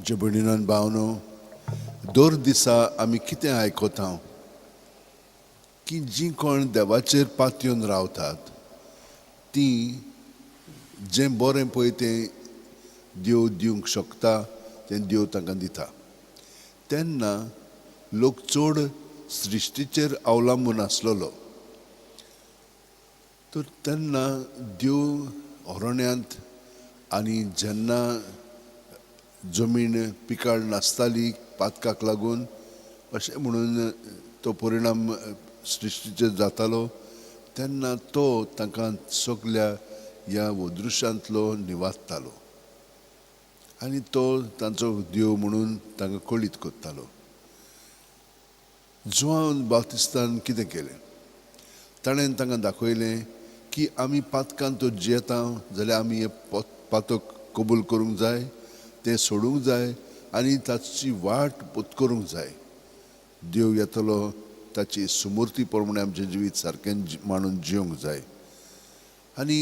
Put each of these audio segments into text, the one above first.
म्हज्या भयणीन भावनो, दर दिसा आमी कितें आयकता की जीं कोण देवाचेर पातयेवन रावतात तीं जें बरें पळय तें देव दिवंक शकता, तें देव तांकां दिता. तेन्ना लोक चड सृश्टीचेर अवलंबून आसलेलो, तर तेन्ना देव अरण्यांत आनी जेन्ना जमीन पिकाळ नासताली पातकाक लागून अशें म्हणून तो परिणाम सृश्टीचेर जातालो, तेन्ना तो तांकां सगल्या ह्या अदृश्यांतलो निवादतालो आनी तो तांचो देव म्हणून तांकां कळीत करतालो. जुआंव बाप्तिस्तान कितें केलें, ताणें तांकां दाखयलें की आमी पातकान तर जियेता जाल्यार आमी हें पातक कबूल करूंक जाय, तें सोडूंक जाय आनी ताची वाट पत्करूंक जाय. देव येतलो ताची सुमूर्ती प्रमाणे आमचें जिवीत सारकें मांडून जिवंक जाय. आनी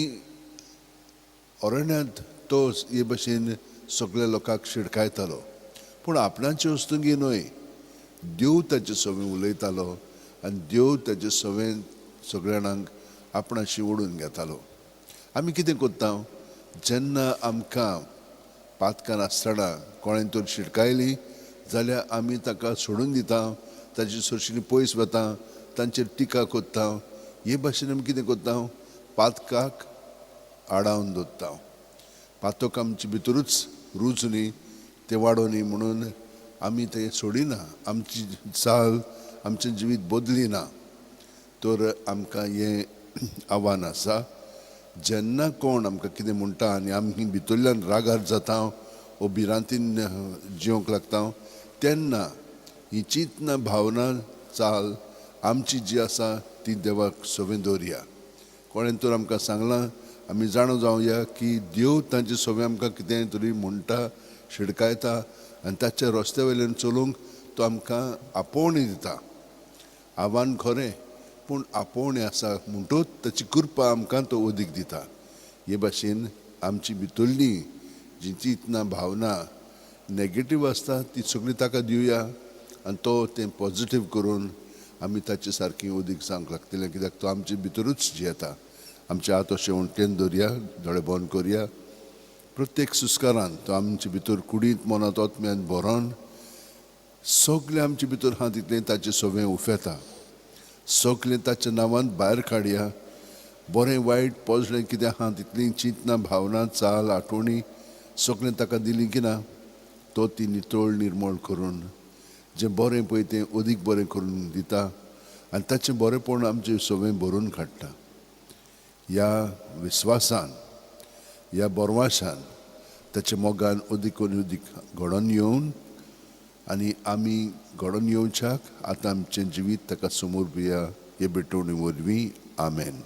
अरण्यांत तो हे भशेन सगल्या लोकांक शिडकायतालो, पूण आपणाचे वस्तुंगी न्हय, देव ताचे सवें उलयतालो आनी देव ताचे सवें सगळ्या जाणांक आपणाशी ओडून घेतालो. आमी कितें करता, जेन्ना आमकां पातकान आसतना कोणें तर शिडकायली जाल्यार आमी ताका सोडून दिता, ताचे सरशीं पयस वता, तांचेर टिका करता. हे भाशेन आमी कितें करता, पातकाक आडावन दवरता. पातक आमचे भितरूच रूच न्ही, तें वाडो न्ही म्हणून आमी तें सोडिना, आमची चाल आमचें जिवीत बदली ना. तर आमकां हें आव्हान आसा, जेन्ना कोण आमकां कितें म्हणटा आनी आमी भितरल्यान रागार जाता वो भिरांतीन जिवंक लागता, तेन्ना ही चिंतना भावना चाल आमची जी आसा ती देवाक सवें दवरया. कोणें तर आमकां सांगलां, आमी जाणा जावया की देव तांचे सवें आमकां कितें तरी म्हणटा, शिडकायता आनी ताच्या रस्त्या वयल्यान चलूंक तो आमकां आपोवणें दिता. आव्हान खरें, पूण आपोवणें आसा म्हणटूच ताची कृपा आमकां तो अदीक दिता. हे भाशेन आमची भितरली जी चिंतना भावना नेगेटीव आसता ती सगळी ताका दिवया आनी तो तें पॉजिटीव करून आमी ताचे सारकी अदीक जावंक लागतलें, कित्याक तो आमचे भितरूच जियेता. आमचे हात अशें उणटेन दवरया, दोळे बंद करया. प्रत्येक सुस्कारान तो आमचे भितर कुडींत मनांत आत्म्यान भरोन सगळें आमचे भितर आहा तितलें ताचें सवें उफेता. सगळें ताच्या नांवान भायर काडया. बरें वायट पोजडें कितें आहा तितलीं चिंतना भावना चाल आठवणी सगळें ताका दिली की ना, तो ती नितळ निर्मळ करून जें बरें पळय तें अदीक बरें करून दिता आनी ताचें बरेंपण आमचें सवें भरून काडटा. ह्या विस्वासान, ह्या बरवाशान, ताच्या मोगान अदीक आनी अदीक घडोवन येवन आनी आमी घडोवन येवच्याक आतां आमचें जिवीत ताका समर्पिया हे भेटवणी वरवीं. आमेन.